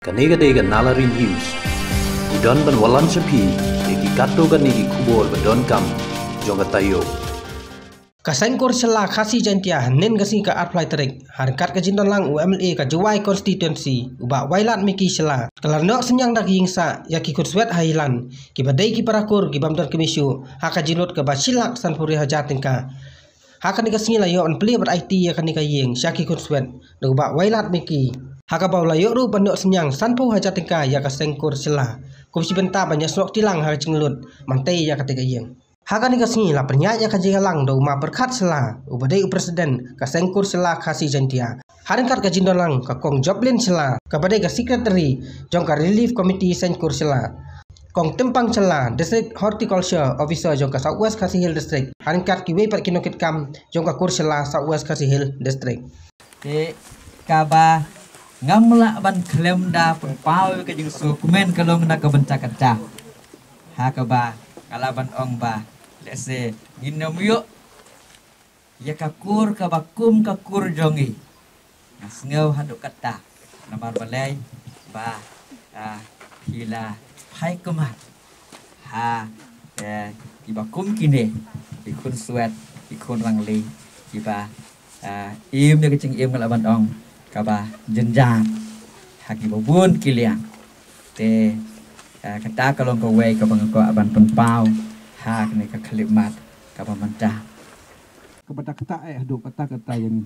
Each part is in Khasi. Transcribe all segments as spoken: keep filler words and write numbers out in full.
Kane ka dei ka Nalari News. Ngi don ban wallam sha phi ïa ki katto katne ki khubor ba donkam jong ka taïew. Ka Seng Kur Shylla Khasi Jaintia, hynnin ka sngi ka arphew lai tarik, ha ryngkat ka jingdon lang u M L A ka Jowai Constituency, u Bah Wailadmiki Shylla, ka la noh synñiang da ka ïing sah ïa ki khunswet ha Ïalan, kiba dei ki para kur ki bym don kmie shuh, ha ka jinglut kaba shi lak sanphew hajar tyngka. Ha kane ka sngi la ïoh ban plie bad aiti ïa kane ka ïing sha ki khunswet da u Bah Wailadmiki, ha kaba u la ïoh ruh ban noh synñiang sanphew hajar tyngka ïa ka Seng Kur Shylla, kum shi bynta ban ïasnoh kti lang ha ka jinglut ban tei ïa kata ka ïing. Ha kane ka sngi la pynïaid ïa ka jingïalang da u Ma Pyrkhat Shylla, uba dei u President ka Seng Kur Shylla Khasi Jaintia. Ha ryngkat ka jingdon lang ka Kong Joplin Shylla, kaba dei ka Secretary jong ka Relief Committee Seng Kur Shylla, Kong Tympang Shylla, District Horticulture Officer jong ka South West Khasi Hills District, ha ryngkat kiwei pat ki nongkitkam jong ka Kur Shylla South West Khasi Hills District. Te kaba ngam lah ban khlem da pynpaw ïa ka jingsngewkmen ka long na ka bynta kata. Ha kaba nga lah ban ong ba lehse ngin ym ïoh ïa ka kur kaba kum ka kur jong ngi. Nga sngew haduh katta namar balei ba, ah, phi la phai khmat ha, eh, kiba kum kine, ki khunswet, ki khun rangli, kiba, ah, im ïa ka jingim, nga lah ban ong, kaba jynjar ha kiba bun ki liang. Te, ah, kata ka long kawei kaba nga kwah ban pynpaw ha kane ka khyllipmat kaba mynta. Kaba da kata eh haduh kata kata ïa ngi.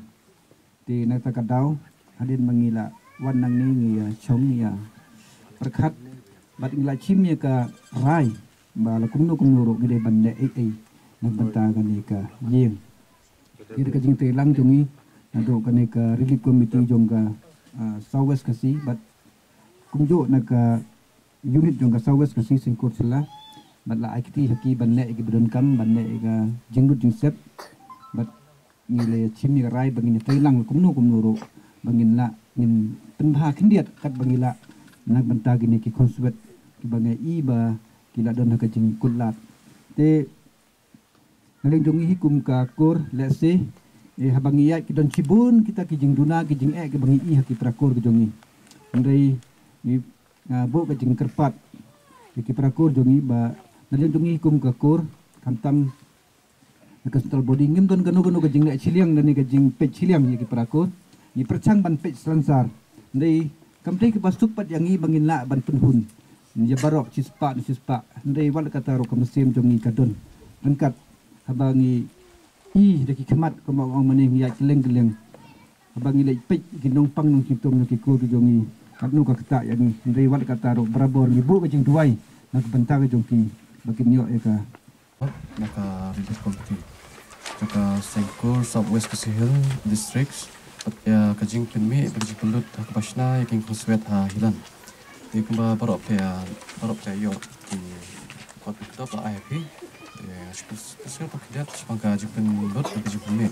Te na kata ka daw, hadien ba ngi la wan nangne, ngi ïa shong, ngi ïa pyrkhat bad ngi la shim ïa ka rai ba la kumno kumno ruh ngi dei ban leh ei ei na ka bynta kane ka ïing. Te da ka jingtreilang jong ngi naduh kane ka Relief Committee jong ka, ah, South West Khasi bad kumjuh na ka unit jong ka South West Khasi Seng Kur Shylla, bad la ai kti ha ki ban leh ïa kiba donkam, ban leh ïa ka jinglut jingsep, bad ngi la shim ïa ka rai ba ngin ïatreilang kumno kumno ruh ba ngin lah, ngin pynbha khyndiat katba ngi lah na ka bynta kine ki khunswet kiba ngi i ba ki la don ha ka jingkut lad. Te na liang jong ngi hi kum ka kur, lehse, eh, haba ngi ïaid ki don shibun kita ki jingduna, ki jingeh kiba ngi i ha ki para kur ki jong ngi. Hynrei ngi, ah, buh ka jingkyrpad ïa ki para kur jong ngi ba na liang jong ngi hi kum ka kur, khamtam na ka central body ngim don kano kano ka jingleh shiliang lane ka jingpeit shiliang ïa ki para kur. Ngi pyrshang ban peit slansar. Hynrei kam dei kaba suk pat ïa ngi ba ngin lah ban pynhun ïa baroh shispah ne shispah. Hynrei wat la katta ruh ka mynsiem jong ngi ka don ryngkat. Haba ngi i da ki khmat kumba ong mane, ngi ïaid kylleng kylleng, haba ngi leit peit ki nongpang nongshitom na ki kur ki jong ngi, katno ka ktah ïa ngi. Hynrei wat la katta ruh barabor ngi buh ka jingduwai na ka bynta ka jong ki ba kin ïoh ïa ka Na ka Relief Committee jong ka Seng Kur South West Khasi Hills District, bad, eh, ka jingpynmih bad ka jingpynlut ha kaba shna ïa ki khunswet ha Ïalan. Te kumba baroh phi, eh, baroh phi ïoh ki kot ki kdop ba ai ha phi. Te nga shu pyn-, pynshai pat khyndiat shaphang ka jingpynlut bad ka jingpynmih.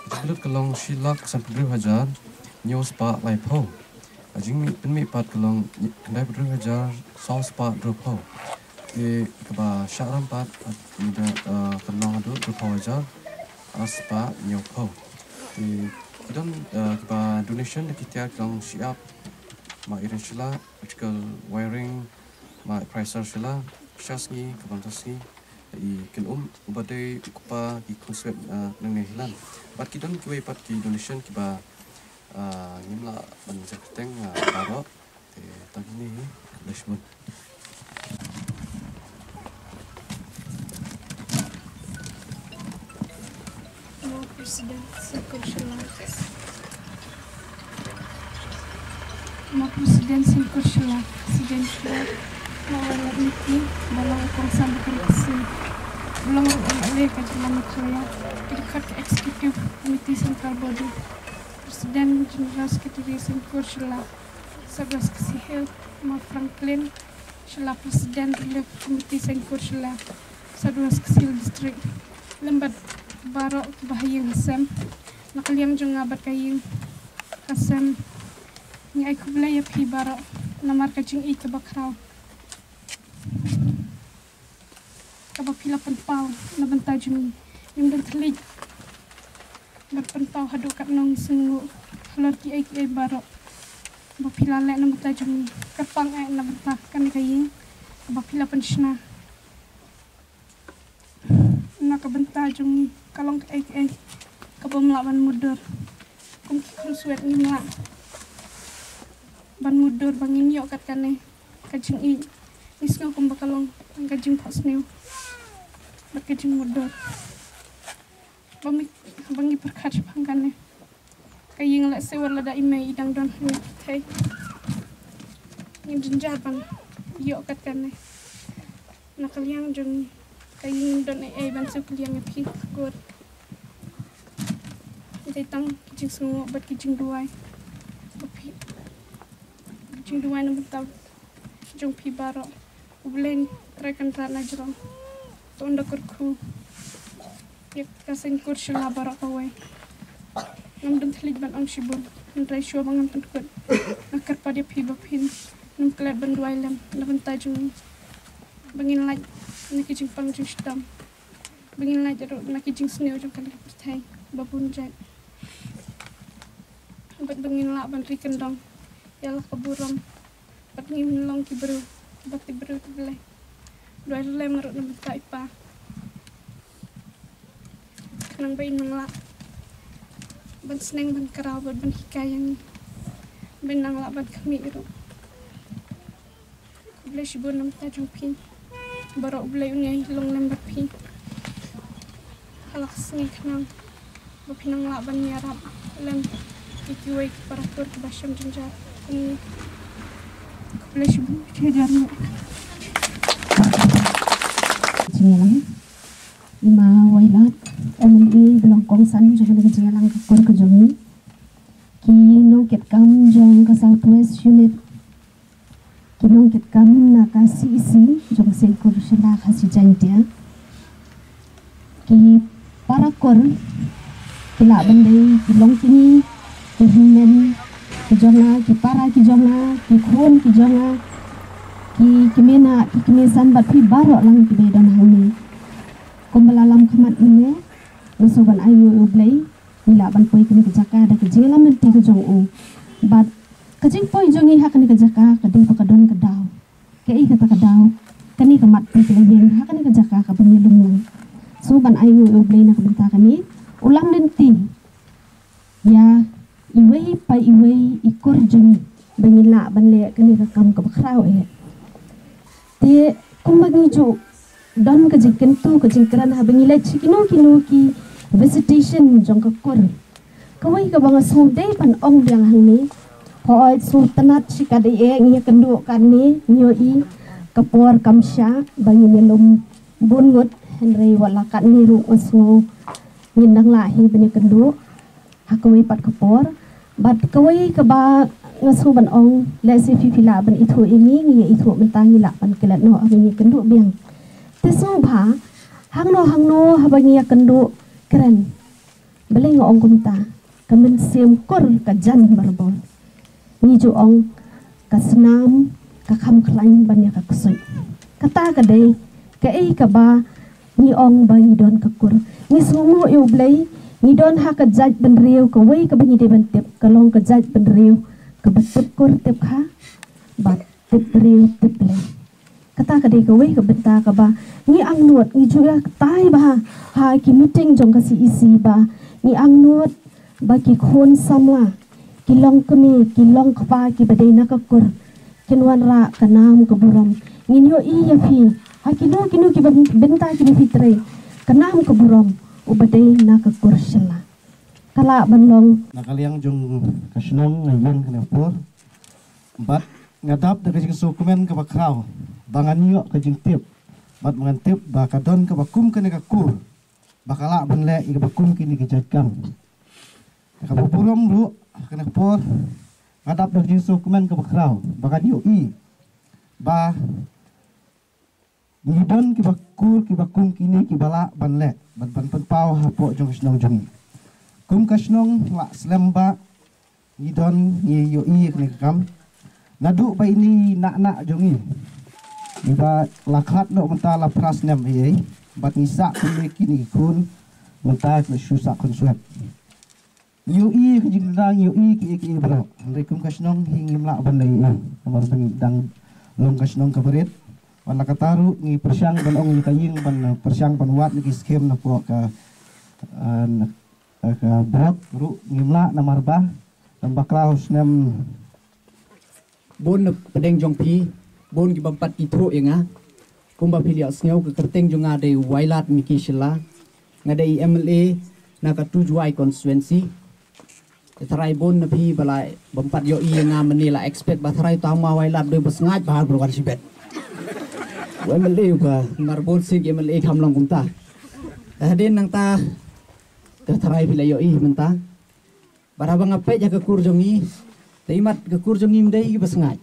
Ka jingpynlut ka long shi lak sanphew hynriew hajar hynñiew spah laiphew. Ka jingmih, pynmih pat ka long khyndai phew hynriew hajar saw spah hynriewphew. Te kaba shah ram pat, ah, ngi da, ah, ka long haduh hynriewphew hajar ar spah hynñiewphew. Te ki don, ah, kiba donation da ki tiar ki long shi ap, Ma Iren Shylla, electrical wiring, Ma Pricer Shylla, sha sngi, kaba mynta sngi, i Ken Um, uba dei u kpa ki khunswet, ah, nangne Ïalan. Bad ki don kiwei pat ki donation kiba, ah, ngim lah ban jia kyrteng, ah, baroh. Te tang kine hi, khublei shibun. Mo President Seng Kur Shylla. Mo President Seng Kur Shylla, President Shylla, mo Wailadmiki, ba long u kongsan ba kyrpad ka seng, ba long ruh u M L A ka jylla Meghalaya, ki dkhot ka Executive Committee Central Body, President General Secretary Seng Kur Shylla, South West Khasi Hills, mo Franklin Shylla, President Relief Committee Seng Kur Shylla, South West Khasi Hills District, lem bad baroh kiba ha ïing ha sem, na ka liang jong nga bad ka ïing ka sem, ngi ai khublei ïa phi baroh namar ka jingïeit kaba khraw kaba phi la pynpaw na bynta jong ngi. Ngim don thylliej ban pynpaw haduh katno ngi sngewnguh halor kiei kiei baroh. ba phi la leh na bynta jong ngi. Kyrpang eh na bynta kane ka ïing ba phi la pynshna. Na ka bynta jong ngi ka long kaei kaei kaba ym lah ban mutdur. Kum ki khun swet ngim lah ban mutdur ba ngin ïoh kat kane ka jingïeit. Ngi sngew kumba ka long ka jingphohsniew bad ka jingmutdur. Ba ngi, ba ngi pyrkhat shaphang kane ka ïing, lehse wat lada i mei i dang don ha ine i pyrthei, ngin jynjar ban ïoh kat kane. Na ka liang jong ngi ka ïing ngim don ei ei ban siew kylliang ïa phi, ka kur. Dei tang ki jingsngewnguh bad ki jingduwai ba phi, ki jingduwai na bynta jong phi baroh. U Blei U Trai Kynrad na jrong, to un da kyrkhu ïa ka seng kur shylla baroh kawei. Ngam don thylliej ban ong shibun, hynrei shuwa ba ngan pynkut, nga kyrpad ïa phi ba phin nym klet ban duwai lem na bynta jong ngi, ba ngin lait na ki jingpang jingshitom, ba ngin lait ruh na ki jingsniew jong kane ka pyrthei ba bun jait, bad ba ngin lah ban ri kyndong ïa la ka burom, bad ngin long ki briew kiba tip briew tip Blei. Duwai lem ruh na bynta i pa, khnang ba in nang lah ban sneng ban kraw bad ban hikai ïa ngi, ba in nang lah ban khmih ruh. Khublei shibun na bynta jong phi baroh. U Blei un ïai long lem bad phi ha la ka sngi, khnang ba phin nang lah ban ïarap lem ïa kiwei ki para kur kiba shem jynjar kum ngi. Khublei shibun. Shi hajar nguh. Jingïalang i Ma Wailadmiki, M L A ba long kongsan jong kane ka jingïalang ka kur ka jong ngi. Ki nongkitkam jong ka South West Unit, ki nongkitkam na ka C E C jong ka seng kur shylla Khasi Jaiñtia, ki para kur, ki lah ban dei ki longkmie, ki hynmen ki jong nga, ki para ki jong nga, ki khun ki jong nga, ki kmie nah, ki kmie san, bad phi baroh lang kiba don hangne. Kumba la lam khmat mynne, nga sngewbha ban ainguh ïa U Blei, ngi lah ban poi kane ka jaka da ka jingïalam lynti ka jong u. Bad ka jingpoi jong ngi ha kane ka jaka ka dei ba ka don ka daw. Kaei kata ka daw? Kane ka mat poi ka la ïeng ha kane ka jaka kaba ngi lum lang. Sngewbha ban ainguh ïa U Blei na ka bynta kane. U lam lynti ïa iwei pa iwei i kur jong ngi ba ngin lah ban leh kane ka kam kaba khraw eh. Te kumba ngi ju don ka jingkyntu ka jingkren haba ngi leit sha kino kino ki visitation jong ka kur, kawei kaba nga sngewdei ban ong biang hangne, hooid, sngewtynnat shikatdei eh, ngi ïakynduh katne, ngi ïohi ka por kam shah ba ngin ïalum bun ngut, hynrei wat la katne ruh nga sngew ngin dang lah hi ban ïakynduh ha kawei pat ka por. Bad kawei kaba nga sngewbha ban ong, lehse phi phi lah ban ithuh ïa ngi, ngi ïa ithuh mynta, ngi lah ban klet noh ha kane, ngi ïakynduh biang. Te sngewbha hangno hangno haba ngi ïakynduh kren, balei nga ong kumta, ka mynsiem kur ka jan barabor. Ngi ju ong ka snam ka kham khlaiñ ban ïa ka ksuid. Kata ka dei kaei kaba ngi ong ba ngi don ka kur. Ngi sngewnguh ïa U Blei, ngi don ha ka jaitbynriew kawei kaba ngi dei ban tip, ka long ka jaitbynriew kaba tip kur tip kha bad tip briew tip Blei. Kata ka dei kawei ka bynta kaba ngi angnud, ngi ju ïa ktai bha ha ki meeting jong ka C E C ba ngi angnud ba ki khun samla, ki longkmie, ki longkpa kiba dei na ka kur kin wanrah ka nam ka burom. Ngin ïohi ïa phi ha kino kino ki byn-, bynta kiba phi trei, ka nam ka burom uba dei na ka kur shylla. Ka lah ban long. Na ka liang jong ka shnong nga ïeng kane ka por. Bad nga dap da ka jingsngewkmen kaba khraw ba ngan ïoh ka jingtip, bad ba ngan tip ba ka don kaba kum kane ka kur, ba ka lah ban leh ïa kaba kum kine ki jait kam. Kaba burom ruh, kane ka por nga dap da ka jingsngewkmen kaba khraw ba ngan ïohi ba ngi don kiba kur kiba kum kine kiba lah ban leh, ban, ban pynpaw hapoh jong ka shnong jong ngi. Kum ka shnong lah slem ba ngi don, ngi ïohi ïa kane ka kam. Naduh ba ine i nah nah jong ngi, iba la khlad noh mynta la phra snem ei ei, bad ngi sah kumne kine ki khun mynta ki la shu sah khun swet. Ïohi ka jingduna, ïohi ki, ki bro. Hynrei kum ka shnong hi ngim lah ban leh ïohi. Namar ba dang long ka shnong ka barit. Wan la kata ruh ngi pyrshang ban ong ïa ka ïing ban, eh, pyrshang ban wad na ki skim na pok ka, eh, na, eh, ka block ruh ngim lah namar ba. Tang bakla u snem bun na pdeng jong phi, bun ki bym pat ithuh ïa nga. Kumba phi la ïohsngew ka kyrteng jong nga dei Wailadmiki Shylla. Nga dei M L A na ka Tujwai constituency. Te tharai bun na phi ba la bym pat ïohi ïa nga mynne la expect ba tharai tang ma Wailad dei ba sngaid ba har ba wan shibet. U M L A u ka mar bun sik M L A kham long kumta. Te hadien nangta te tharai phi la ïohi mynta. Bad haba nga peit ha ka kur jong ngi, te imat ka kur jong ngi ym dei ba sngaid.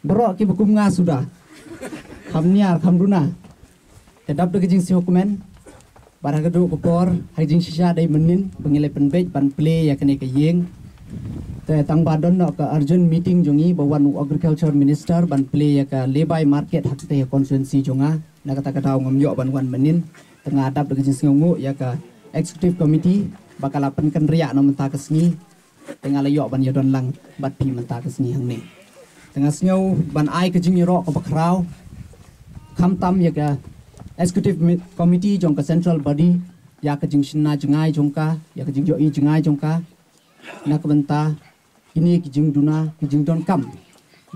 Baroh kiba kum nga suda. Kham niar, kham duna. Te dap da ka jingsngewkmen. Bad ha kajuh ka por, ha ka jingshisha dei mynnin, ba ngi la pynbeit ban plie ïa kane ka ïing. Te tang ba don noh ka urgent meeting jong ngi ba wan u Agriculture Minister ban plie ïa ka Lebai Market ha kata ka constituency jong nga. Na kata ka daw ngam ïoh ban wan mynnin. Te nga dap da ka jingsngewnguh ïa ka Executive Committee ba ka la pynkynriah na mynta ka sngi. Te nga la ïoh ban ïadon lang bad phi mynta ka sngi hangne. Te nga sngew ban ai ka jingïaroh kaba khraw. Khamtam ïa ka Executive Mi-, Committee jong ka Central Body, ïa ka jingshna jngai jong ka, ïa ka jingïohi jngai jong ka. Na ka bynta kine ki jingduna, ki jingdonkam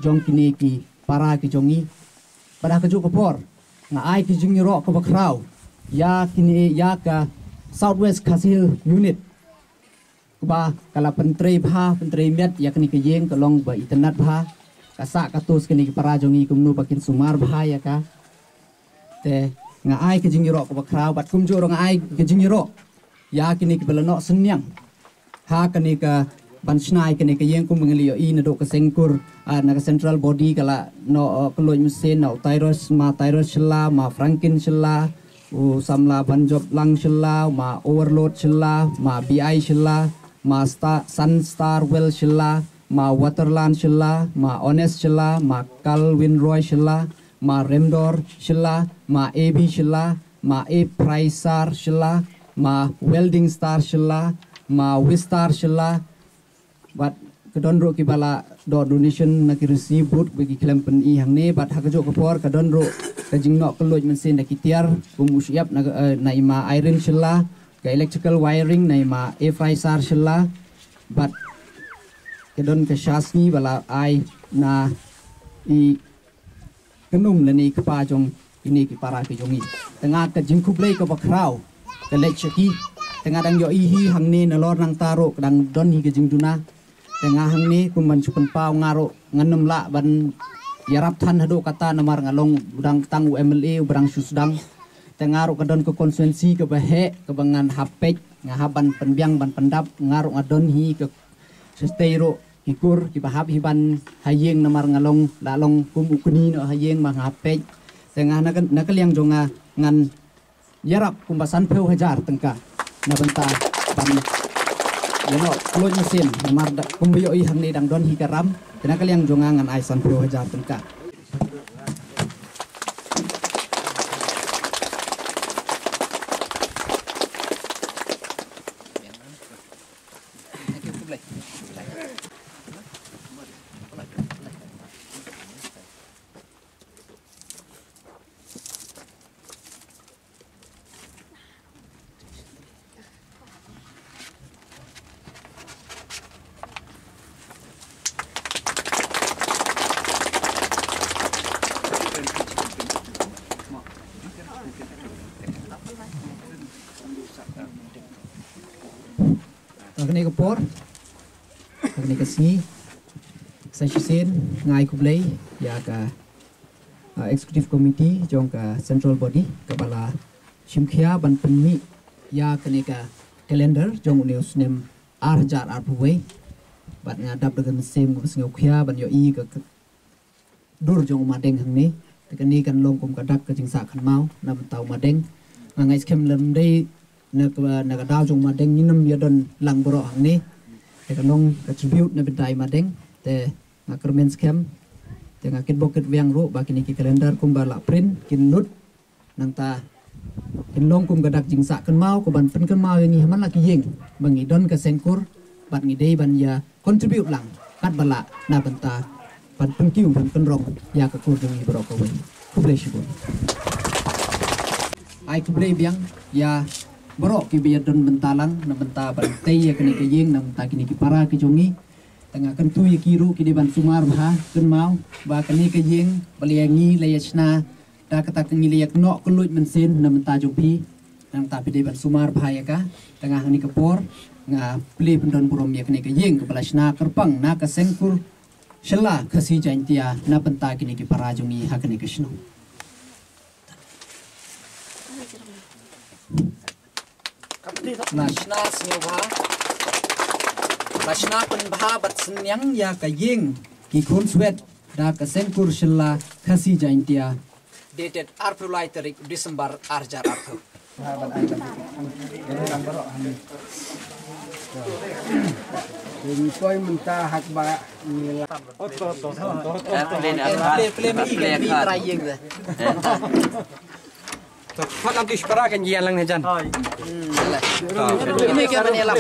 jong kine ki para ki jong ngi. Bad ha kajuh ka por, nga ai ka jingïaroh kaba khraw ïa kine, ïa ka South West Khasi Hills Unit. Kaba ka la pyntrei bha, pyntrei miat ïa kane ka ïing, ka long ba itynnad bha. Ka sah ka tus kane ka para jong ngi kumno ba kin sumar bha ïa ka. Te nga ai ka jingïaroh kaba khraw bad kumjuh ruh nga ai ka jingïaroh ïa kine kiba la noh synñiang ha kane ka ban shna ïa kane ka ïing. Kumba ngi la ïohi naduh ka seng kur, ah, na ka Central Body ka la noh, ah, kylluid mynsiem na u Tyrus, ma Tyrus Shylla, ma Frankin Shylla, u samla Banjop Lang Shylla, ma Overload Shylla, ma B I Shylla, ma Star, Sunstar Well Shylla, ma Waterland Shylla, ma Honest Shylla, ma Calvin Roy Shylla, ma Remdor Shylla, ma A B Shylla, ma A Praisar Shylla, ma Welding Star Shylla, ma Wistar Shylla, bad ka don ruh kiba la don donation na ki receive bud ba ki khlem pyni hangne, bad ha kajuh ka por ka don ruh ka jingnoh kylluid mynsiem da ki tiar, kum u shyiap na, eh, na i ma Irene Shylla, ka electrical wiring na i ma A Fraser Shylla, bad ka don ka shasni ba la ai na i kynum lane i kpa jong kine ki para ki jong ngi. Te nga ka jingkhublei kaba khraw ka leit sha ki. Te nga dang ïohi hi hangne nalor nangta ruh ka dang don hi ka jingduna. Te nga hangne kum ban shu pynpaw nga ruh ngan ym lah ban ïarap than haduh katta namar nga long u dang tang u M L A uba dang shu sdang. Te nga ruh ka don ka constituency kaba heh kaba ngan hap peit, nga hap ban pynbiang ban pyndap, nga ruh nga don hi ka shatei ruh ki kur kiba hap hi ban ha ïing namar nga long la long kum u kñi noh ha ïing ma nga hap peit. Te nga na ka, na ka liang jong nga ngan ïarap kumba sanphew hajar tyngka na bynta ban ïa noh kylluid mynsiem namar da kumba ïohi hangne dang don hi ka ram. Te na ka liang jong nga ngan ai sanphew hajar tyngka. Ha kane ka por, ha kane ka sngi, sa shisien nga ai khublei ïa ka, ah, Executive Committee jong ka Central Body kaba la shim khia ban pynmih ïa kane ka calendar jong une u snem ar hajar arphew wei. Bad nga dap da ka mynsiem kaba sngew khia ban ïohi ka, ka dur jong u Madeng hangne. Te kane kan long kum ka dak ka jingsah kynmaw na bynta u Madeng. Nga ngeit skhem lem dei na ka, na ka daw jong u Madeng ngin ym ïadon lang baroh hangne. Te ka long ka tribute na bynta i Madeng. Te nga kyrmen skhem. Te nga kitbok kitwiang ruh ba kine ki calendar kumba la print kin lut. Nangta kin long kum ka dak jingsah kynmaw ka ban pynkynmaw ïa ngi ha man la ki ïing ba ngi don ka seng kur, bad ngi dei ban ïa contribute lang katba lah na bynta ban pynkiew ban pynrong ïa ka kur jong ngi baroh kawei. Khublei shibun. Ai khublei biang ïa baroh kiba ïadon bynta lang na bynta ban tei ïa kane ka ïing na bynta kine ki para ki jong ngi. Te nga kyntu ïa ki ruh ki dei ban sumar bha, kynmaw ba kane ka ïing ba la ïa ngi la ïa shna da kata ka ngi la ïa kynnoh kylluid mynsiem na bynta jong phi. Nangta phi dei ban sumar bha ïa ka. Te nga hangne ka por nga plie pyndon burom ïa kane ka ïing kaba la shna kyrpang na ka Seng Kur Shylla Khasi Jaintia na bynta kine ki para jong ngi ha kane ka shnong. La shna sngewbha, la shna pynbha bad synñiang ïa ka ïing ki khunswet da ka Seng Kur Shylla Khasi Jaintia. Dated arphew lai tarik December ar hajar arphew. Ngi poi mynta hak ba ngi la. Play, play, play, play, play, play, play. To, pat lam tu shipara kan jian lang ne jan. Ini kan ni lah.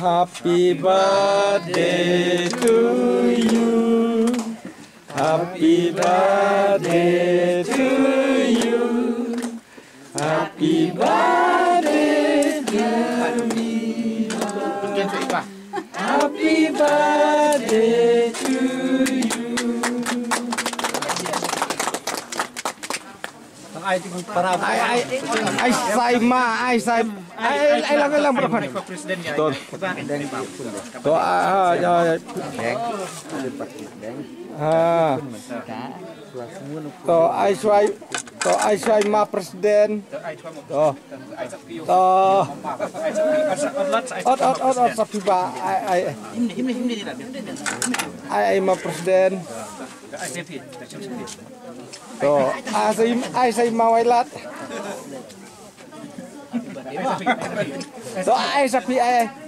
Happy birthday to you. Happy birthday to you. Happy birthday to me. Happy birthday to you. Ai, ai, ai, ai, Saima, ai, Saima. Ai, ai, ai, lang, lang, bro. To. To, ah, ah, ya, ya. Ah. To, ai, Sai, to, ai, Saima president. To. To. Ot, ot, ot, ot, Sapiba. Ai, ai. Ai, ai, ma president. To, ai, Sai, ai, Saima Wailat. To, ai, Sapi, ai, ai.